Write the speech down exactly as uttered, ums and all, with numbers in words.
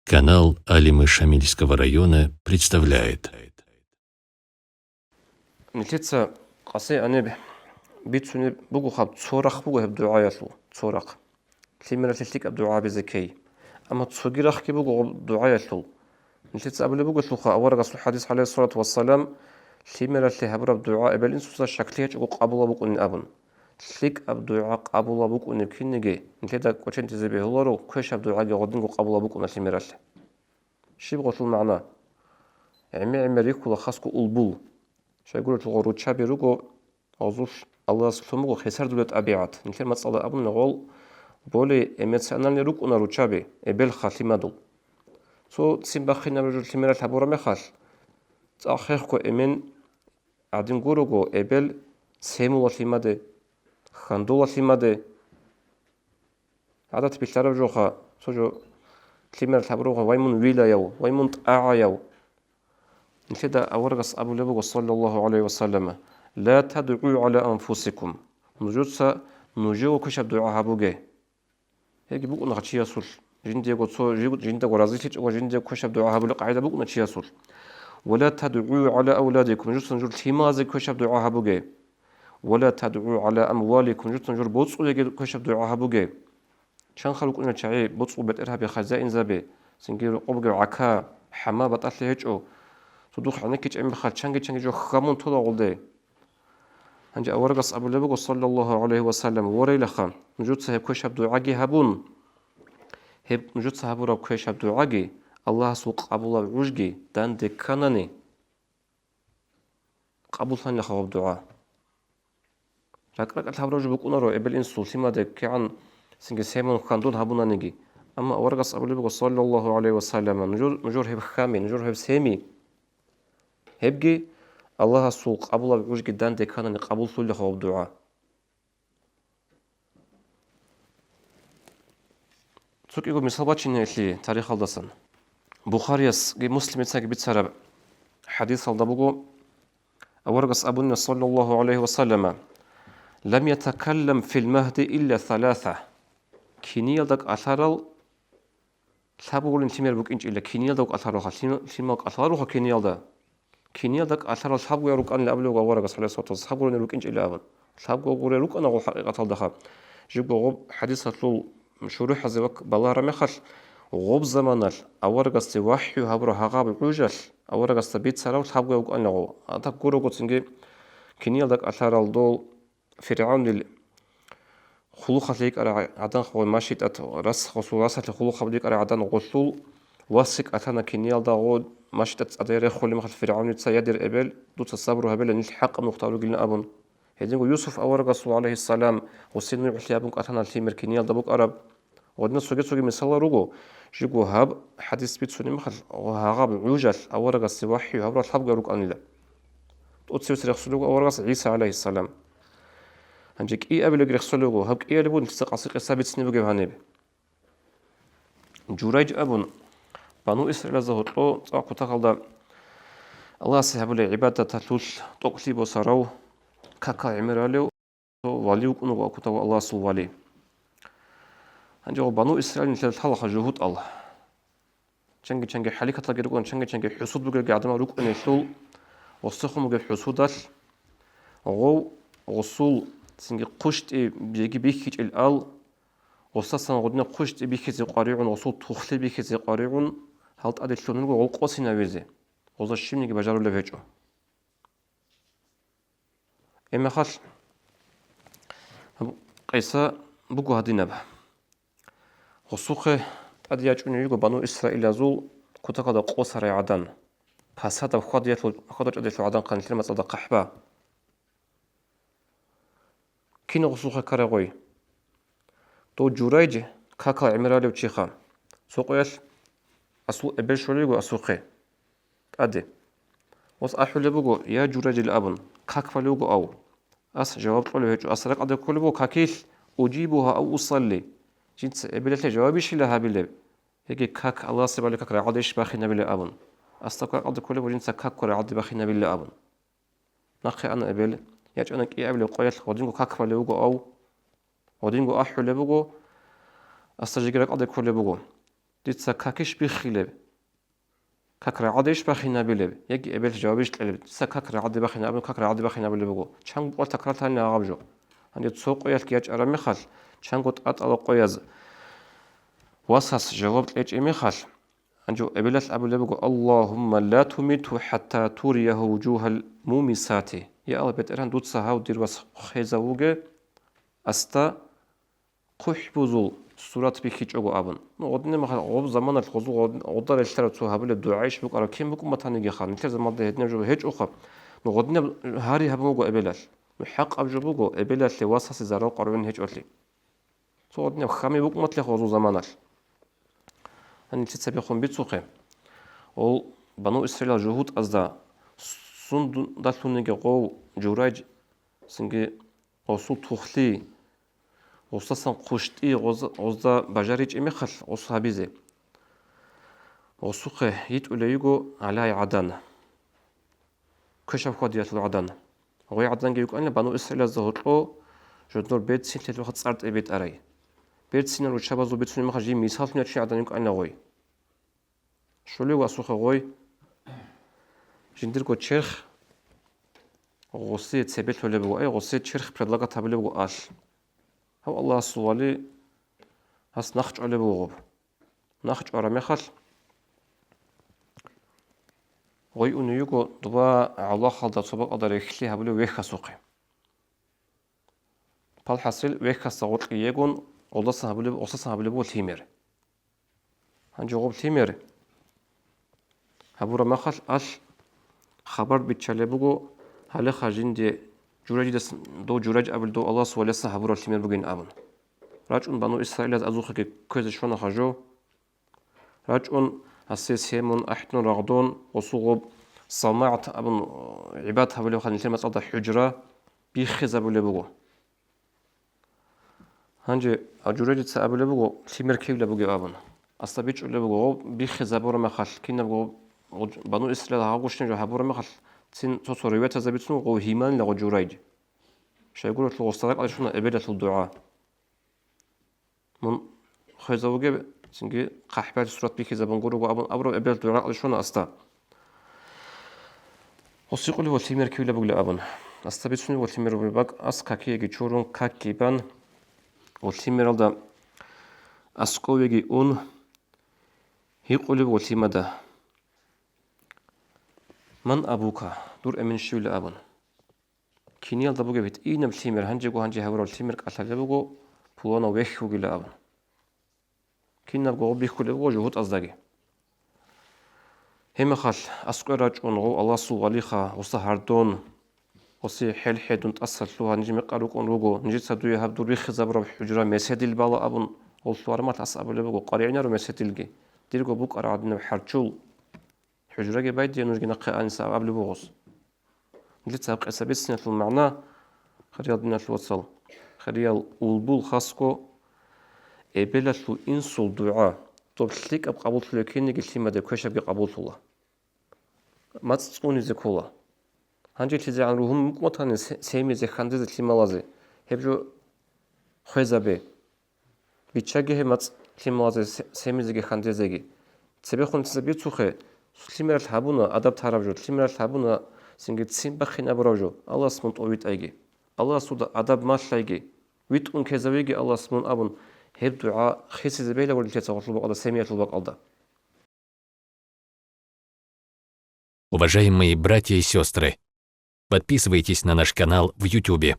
Канал Алимы Шамильского района представляет. Нилъеца къасе гьаниб бицунеб буго хаб, цо рахъ буго гьеб дугӀаялъул, цо рахъ. Лъимералъе лъикӀаб дугӀа гьабизе ккей. Амма цоги рахъги буго гьеб дугӀаялъул. Нилъеца абулеб бугелъулха аварагасул хадис, гӀалайгьиссалату вассалам, лъимералъе гьабураб дугӀа эбел-инсуца щаклъи гьечӀого къабулаб букӀунин абун. ЛъикӀаб дугӀа къабулаб букӀунеб кинниги, нилъеда кӀочон тезе бегьуларо, квешаб дугӀаги гьединго къабулаб букӀуна лъимералъе. Щиб гъолъул магӀна? ГӀемер-гӀемер рихьула хасго улбул. Щайгурелъул гъо руччаби руго, гъозулъ Аллагьас лъун буго хисардулеб тӀабигӀат. Нилъер мацӀалда абуна, гъол более эмоциональный рукӀуна руччаби, эбелха лъимадул. Цо ццин бахъинаб жо лъимералъ гьабураб мехалъ, цӀакъ хехго эмен гӀадин гурого, эбел семула лъимаде, хьандула лъимаде. ГӀадат билълъараб жоха, цо жо лъимералъ гьабураб жоха: «Вай мун вилаяв, вай мун тӀагӀаяв». Нилъеда аварагас абулеб буго, саллаллагьу гӀалайгьи ва саллама: «Ла тадгӀу гӀала анфусикум». Нужеца нужего квешаб дугӀа гьабуге. Гьебги букӀуна чиясулъ, жиндиего цо жи-, жиндаго разилъичӀого жиндиего квешаб дугӀа гьабулеб къагӀида букӀуна чиясулъ. «Ва ла тадгӀу гӀала авладикум», нужеца нужер лъималазе квешаб дугӀа гьабуге. «Ва ла тадгӀу гӀала амваликум», нужеца нужер боцӀуеги квешаб дугӀа гьабуге. Чанха рукӀунел чагӀи, боцӀул бетӀергьаби, хазаинзаби, цинги рокъоб бугеб гӀака, хӀама батӀалъи гьечӀо. Цо духъ гӀенеккичӀеб мехалъ чанги-чанги жо хьамун тола гъолде. Гьанже аварагас абулеб буго, саллаллагьу гӀалайгьи ва саллам: «Ворайлаха, нужеца гьеб квешаб дугӀаги гьабун, гьеб нужеца гьабураб квешаб дугӀаги, Аллагьасул къабулаб гӀужги данде кканани, къабуллъанилаха гьаб дугӀа». РакӀ-ракӀалъ гьабураб жо букӀунаро эбел-инсул лъимаде кигӀан цинги семун хьандул гьабунаниги. Амма аварагас абулеб буго, саллаллагьу гӀалайгьи ва саллама: «Нужер, нужер гьеб хьами, нужер гьеб семи, гьебги Аллагьасул къабулаб гӀужги данде кканани къабуллъулилаха гьаб дугӀа». Цо кӀиго мисал бачине илъи тарихалдасан. Бухариясги Муслимицаги бицараб хадисалда буго, аварагас абуна, саллаллагьу гӀалайгьи ва саллама: «Лам ятакаллам фил магьди илля саласа». Киниялда кӀалъарал лъабго гурин лъимер букӀинчӀила, киниялда кӀалъараха, лъим-, лъимал кӀалъараха киниялда. Киниялда кӀалъарал лъабгоял рукӀанила абулеб аварагас, гӀалайгьиссалату вассалам, лъабго гурин рукӀинчӀила абун. Лъабго гурел рукӀана гъол хӀакъикъаталдаха. Жибго гъоб хадисалъул шурухӀазе вак балагьараб мехалъ, гъоб заманалъ аварагасде вахӀю гьабураб гьагъаб гӀужалъ аварагасда бицарав лъабгояв вукӀанила гъов. А так гурого цинги киниялда кӀалъарал дол ФиргӀавнил хъулухъалъе йикӀарай гӀадан гъо машитӀат, рас-, гъосул расалъе хъулухъаб йикӀарай гӀадан гъолъул васги кӀалъана киниялда гъо машитӀат цӀадай рехулеб мехалъ ФиргӀавница: «Я, дир эбел, дуца сабру гьабила, нилъ хӀакъаб нухда ругилан», – абун. Гьединго Юсуф аварагасул, гӀалайгьиссалам, гъосие нугӀлъи абун кӀалъана лъимер киниялда букӀараб. Гъодинал цоги-цоги мисалал руго, жибго гьаб хадис бицунеб мехалъ, гьагъаб гӀужалъ аварагасде вахӀю гьабурал лъабго рукӀанила. ТӀоцевес рехсолев вуго аварагас ГӀиса, гӀалайгьиссалам. Гьанже кӀиабилебги рехсолев вуго, гьаб кӀиабилеб буго нилъеца къаси къиса бицине бугеб гьаниб. Журайж абун, бану Исраилазда гьоркьо цӀакъ кутакалда Аллагьасе гьабулеб гӀибадаталъулъ тӀокӀлъи босарав, какал гӀемералев, вали вукӀун вуго кутакав Аллагьасул вали. Гьанже гъо бану Исраил нилъеда лъалаха жугьутӀал. Чанги-чанги хӀаликаталги рукӀун, чанги-чанги хӀусуд бугелги гӀадамал рукӀунелъул, гъосехун бугеб хӀусудалъ, гъов гъосул цинги хъущтӀи беги бихьичӀел ал, гъосдасан гъодинаб хъущтӀи бихьизе къваригӀун, гъосул тухлъи бихьизе къваригӀун, гьал тӀаде лъун руго гъол къосинавизе, гъозда щибниги бажарулеб гьечӀо. Гьеб мехалъ гьаб къиса буго гьадинаб. Гъосухъе тӀаде ячӀуней йиго бану Исраилазул кутакалда къосарай гӀадан, пасадаб хьвадиялъул, хьвада-чӀвадиялъул гӀадан хъанилъер мацӀалда хъахӀба. Кин гъосухъе ккарай гъой? Дов Журайж какал гӀемералев чиха. Цо къоялъ асул эбел щолей йиго асухъе тӀаде. Ас ахӀулеб буго: «Я Журайжил», – абун, как балев вуго ав. Ас жаваб кьолеб гьечӀо, ас ракӀалде кколеб буго какилъ: «Уджибугьа ав усалли», жинца эбелалъе жавабищила гьабилеб? Яги как, Аллагьасе балеб как рагӀалде иш бахинабилеб абун. Ас ракӀалде кколеб буго жинца какго рагӀалде бахинабилеб абун. Нахъе ана эбел, ячӀана кӀиабилеб къоялъ, гъодинго как балев вуго ав. Гъодинго ахӀулеб буго, асда жеги ракӀалде кколеб буго. Дица какищ биххилеб? Как рагӀадейищ бахинабилеб? Яги эбелалъ жавабищ кьелеб? Дица как рагӀаде бахинаб, как рагӀаде бахинабулеб буго. Чанго къо такрар гьанила гьаб жо. Гьанже цо къоялъ ячӀараб мехалъ, чанго тӀатӀала къояз васас жаваб кьечӀеб мехалъ, гьанже эбелалъ абулеб буго: «Аллагьумма ла тумиту хӀатта турияху вужугьал мумисати». Я Аллагь, БетӀергьан, дуца гьав дир вас хвезавуге, аста хъухӀбузул сурат бихьичӀого абун. Ну, гъодинаб мехалъ, гъоб заманалъ гъозул гъод-, гъодар релълъарав цо гьабулеб дугӀайищ букӀараб кин букӀун батаниги ха, нилъер заманалда гьединаб жо гьечӀоха. Ну, гъодинаб гьари гьабун буго эбелалъ. Ну, хӀакъаб жо буго, эбелалъе васасе зарал къваригӀун гьечӀолъи. Цо гъодинаб хьами букӀун батлеха гъозул заманалъ. Гьанилъе цебехун бицухъе. Ол Бану Исраилал жугьутӀазда сундалъуниги гъов Журайж, цинги гъосул тухлъи, гъосдасан хъущтӀи гъоз-, гъозда бажаричӀеб мехалъ гъос гьабизе. Гъосухъе йитӀулей йиго гӀалай гӀадан. Квешаб хьвадиялъул гӀадан. Гъой гӀаданги йукӀанила Бану Исраилазда гьоркьо жодор берцинлъи лъугьа цӀар тӀибитӀарай. Берцинал руччабазул бицунеб мехалъ жий мисаллъун ячӀин гӀадан йукӀанила гъой. Щолев асухъе гъой. Жиндирго черх гъосие цебе лъолеб буго, ай, гъосие черх предлагать гьабулеб буго алъ. Гьав Аллагьасул вали, гьас нахъ чӀвалеб буго гъоб. Нахъ чӀвараб мехалъ, гъой уней йиго доба гӀавлахъалда цо бакӀалда рехлъи гьабулев вехьасухъе. Палхасил вехьасда гъоркье йигун, гъолдасан гьабулеб, гъосасан гьабулеб буго лъимер. Гьанже гъоб лъимер гьабураб мехалъ, алъ хабар биччалеб буго, гьалеха жинде Жураджидас, дов Журадж абулев дов Аллагьасул валиясда гьабураб лъимер бугин абун. РачӀун Бану Исраилаз азухъеги кквезе щвана гьав жо. РачӀун гьасие семун, ахӀдун, рагъдун, гъосул гъоб Самагьат абун, э, гӀибадат гьабулеб ха нилъер мацӀалда хӀужра биххизабулеб буго. Гьанже Жураджица абулеб буго, лъимер кивлаб бугеб абун. Аста бичӀчӀулеб буго, гъоб биххизабураб мехалъ, кинабго гъуж-, Бану Исраил гьагъущин жо гьабураб мехалъ, цин цо-цо риваятазда бицун гъов гьиманила гъо Журадж. Щайгурелъул гъосда ракӀалде щвана эбелалъул дугӀа. Мун хвезавуге, цинги хъахӀбал сурат бихьизабун гурого абун абураб эбел дугӀа ракӀалде щвана аста. Гъос гьикъулев ва лъимер кивлаб бугила абун. Аста бицунев ва лъимер бугеб бакӀ ас какиеги чурун какги бан, ва лъимералда аскӀовеги ун, гьикъулев ва лъимада: «Ман абука? Дур эмен щивила?» абун. Киниялда бугеб гьитӀинаб лъимер, гьанжего гьанже гьабураб лъимер кӀалъалеб буго, пуланав вехь вугила абун. Кинабго гъоб бихьулеб буго жугьутӀаздаги. Гьебмехалъ аскӀвер рачӀун гъов Аллагьасул валиха, гъоса гьардун, гъосе хӀел-хӀедун тӀаса лъугьа, ниж мекъа рукӀун руго, нижеца дуе гьаб дур биххизабураб хӀужра меседил бала абун, гъолъул гьарамалъ ас абулеб буго, къваригӀинаро меседилги, дирго букӀараб гӀадинаб хӀарчул. ХӀужраги байдия нужги нахъе аниса абулеб бугъус. Нилъеца гьаб къиса бициналъул магӀна, хириял диналъул вацал, хириял улбул хасго, эбелалъул инсул дугӀа, доб лъикӀаб къабуллъулев кинниги лъимаде квешабги къабуллъула. МацӀ цӀунизе ккола. Гьанже лъизегӀан ругьун мукӀматани се-, семизе, хьандезе, лъималазе, гьеб жо хвезабе. Биччаги гьеб мацӀ лъималазе се-, семизеги хьандезеги. Цебехун цебе бицухъе, лъимералъ гьабуна адаб тараб жо, лъимералъ гьабуна цинги ццин бахъинабураб жо, Аллагьас мун тӀовитӀайги. Аллагьасулда адаб малъайги. ВитӀун ккезавеги Аллагьас мун абун, гьеб дугӀа хисизе бегьула гъорлъеца гъорлъул бакӀалда, семиялъул бакӀалда. Уважаемые братья и сестры, подписывайтесь на наш канал в Ютубе.